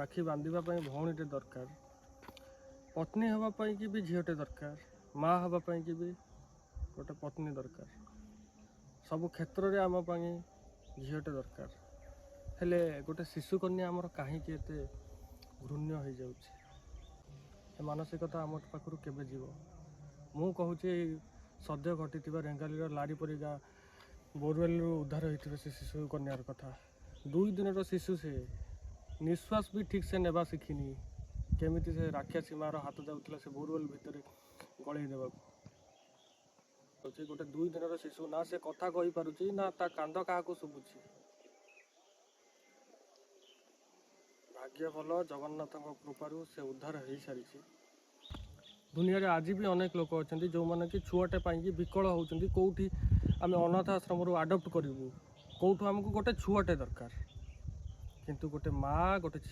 ରାକ୍ଷୀ ବାନ୍ଧିବା ପାଇଁ ଭଉଣୀଟେ ଦରକାର, ପତ୍ନୀ ହେବା ପାଇଁକି ବି ଝିଅଟେ ଦରକାର, ମା ହେବା ପାଇଁକି ବି ଗୋଟେ ପତ୍ନୀ ଦରକାର। ସବୁ କ୍ଷେତ୍ରରେ ଆମ ପାଇଁ ଝିଅଟେ ଦରକାର। ହେଲେ ଗୋଟେ ଶିଶୁକନ୍ୟା ଆମର କାହିଁକି ଏତେ ଘୃଣ୍ୟ ହେଇଯାଉଛି? ଏ ମାନସିକତା ଆମ ପାଖରୁ କେବେ ଯିବ? ମୁଁ କହୁଛି, ଏଇ ସଦ୍ୟ ଘଟିଥିବା ରେଙ୍ଗାଲିର ଲାରିପରି ଗାଁ ବୋରୱେଲରୁ ଉଦ୍ଧାର ହୋଇଥିବା ସେ ଶିଶୁ କନ୍ୟାର କଥା। 2 ଦିନର ଶିଶୁ, ସେ ନିଶ୍ୱାସ ବି ଠିକ୍ ସେ ନେବା ଶିଖିନି। କେମିତି ସେ ରାକ୍ଷସୀ ମାର ହାତ ଯାଉଥିଲା ସେ ବୋରୱେଲ ଭିତରେ ଗଳେଇ ଦେବାକୁ ଅଛି? ଗୋଟେ 2 ଦିନର ଶିଶୁ, ନା ସେ କଥା କହିପାରୁଛି, ନା ତା କାନ୍ଦ କାହାକୁ ଶୁଭୁଛି। ଭାଗ୍ୟ ଭଲ, ଜଗନ୍ନାଥଙ୍କ କୃପାରୁ ସେ ଉଦ୍ଧାର ହେଇସାରିଛି। ଦୁନିଆରେ ଆଜି ବି ଅନେକ ଲୋକ ଅଛନ୍ତି, ଯେଉଁମାନେ କି ଛୁଆଟେ ପାଇଁକି ବିକଳ ହେଉଛନ୍ତି, କେଉଁଠି ଆମେ ଅନାଥ ଆଶ୍ରମରୁ ଆଡ଼ପ୍ଟ କରିବୁ, କେଉଁଠୁ ଆମକୁ ଗୋଟେ ଛୁଆଟେ ଦରକାର। କିନ୍ତୁ ଗୋଟେ ମା ଗୋଟେ